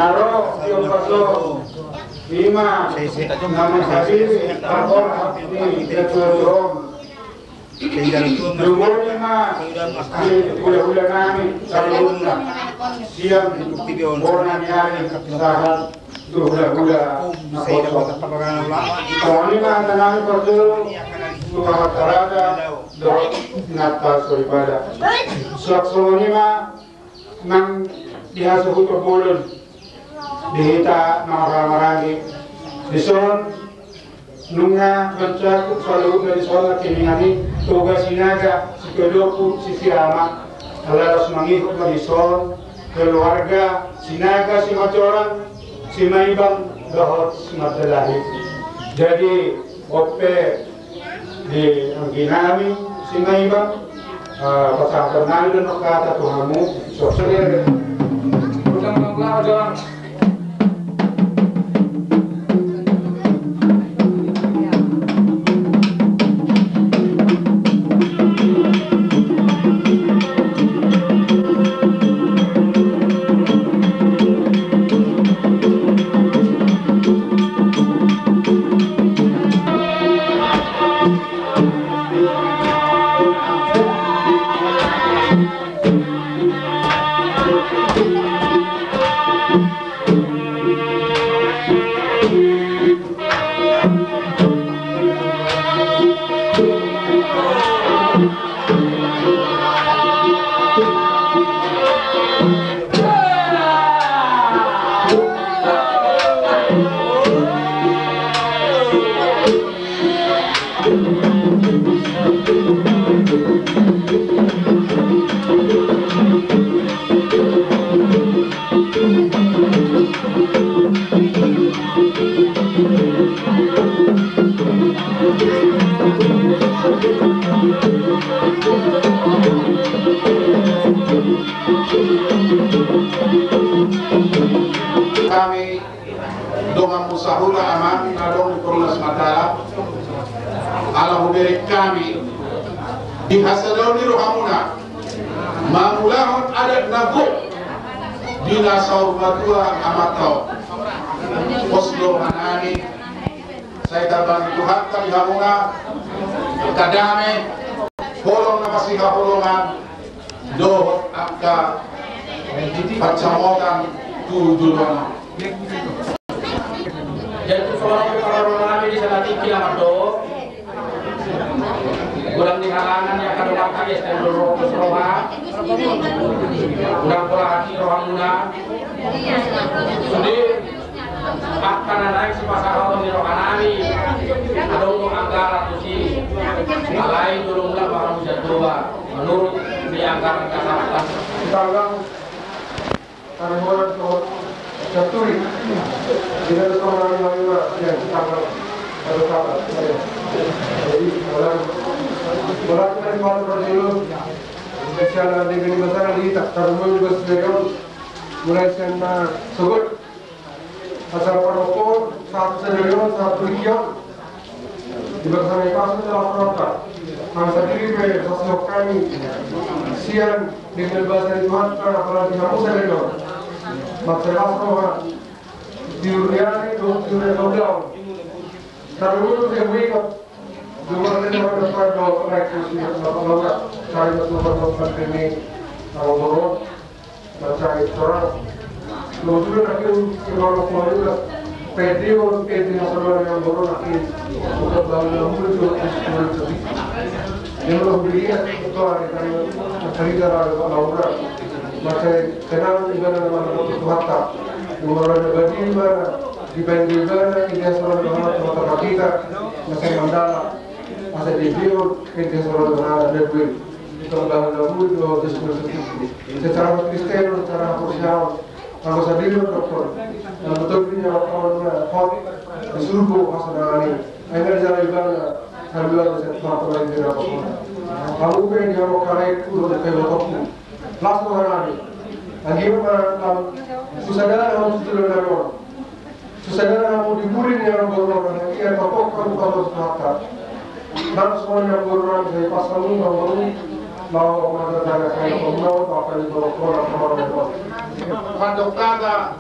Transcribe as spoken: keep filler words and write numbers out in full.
Aro, tiong paso, ima, nama sadiri, parpor, ni, ketua turon. Dua ima, di hula-hula nami, saluhutna, sian, bona ni ari, sahat, tu hula-hula, na poso. Songon i ma hata nami parjolo, tu haha tarada, dohot, nata soripada. Suak songon i ma, nang di hasuhuton bolon, di hita na marhaha maranggi, dison, nunga mancakup saluhutna dison na keningan i, Toga Sinaga, Sitodoku, Sisiama, ala laos mangihut ma dison, keluarga, Sinaga, Simajoran, Simaibang, dohot Simartelahi. Jadi, on pe, di anggi nami, Simaibang, ah, pasahaton nami do hata tu hamu, so, so, dia, dia. Ulang, ulang, ulang, ulang. Kami dongan musahula amang na adong di Perumnas Matala, ala hubereng hami di hasadaon ni rohamuna mangulahon adat na gok di na saur matua amanta on. Pos do rohanami, sai tabangi Tuhanta di hamuna angka dame, holong na masihaholongan, dohot angka pansamotan tu joloan on. Jadi tu songon on pe parrohahon nami di sana tingki na mandok. Godang ni halangan ni angka dongan hami, asa dua ratus roha. Godang pola hati rohamuna. Sude angka na naeng sipasahaton ni rohanami. Adong do anggaran tusi. Alai jolo muna ma hamu sian Toba. Menurut ni anggaran kasaratan. Tanggal, tanggal bolas dohot jaturi. Tidak ada sama lagi lagi lah. Ya, tanggal satu Sabat. Ya. Jadi, bolas, bolas dari Palu Rasulullah. Spesial dengan di sana di tak terlalu juga serius. Mulai sana sebut. Acara parrohahon, sahat sadarion, sahat tingki on. Di bagasan i pasu adalah penonton. Kami sandiri pe, saksi hami. Sian, dengan bahasa di Tuhan, karena apalagi kamu sadarion. Maksud apa, Pak? Di dunia ini, di dunia lockdown. Tapi menurut saya, gue ingat. Cuma saya mau dapat doa, baik, terus ingat, Bapak Laura. Saya betul-betul pandemi, kalau turun. Mansai torang. Lobi na kin, torang lobi na. Pede on, pede na torang yang boru na kin. Bukan bangun lampu itu, itu, itu. Yang lobi lihat, itu hari kan, hari kan ada Pak Laura. Mansai tenang, di mana nama nama Tuhan tak. Di mana ada badi, di mana di badi, di mana, ini yang torang nama Tuhan tak kita. Mansai mandala. Asa di dia, ini yang torang nama Tuhan. Secara Kristen, secara Kristen, anggo sandiri dokter. Anggo togihon hot di surgo hasanaan i. Akhirna di jalan ibana, sambil ada saya tempat lain di dalam. Kamu pe di awak karet, udah kayak botolku. Langsung hari. Lagi mana, susah jalan, harus dulu dari orang. Susah jalan, mau dibully ni orang baru orang lagi, ya, bapak, kamu baru sepakat. Nang semuanya baru orang, saya pasang lu, baru, mau mana ada kayak pembawa, apa itu, orang, orang, orang. Mandok kata,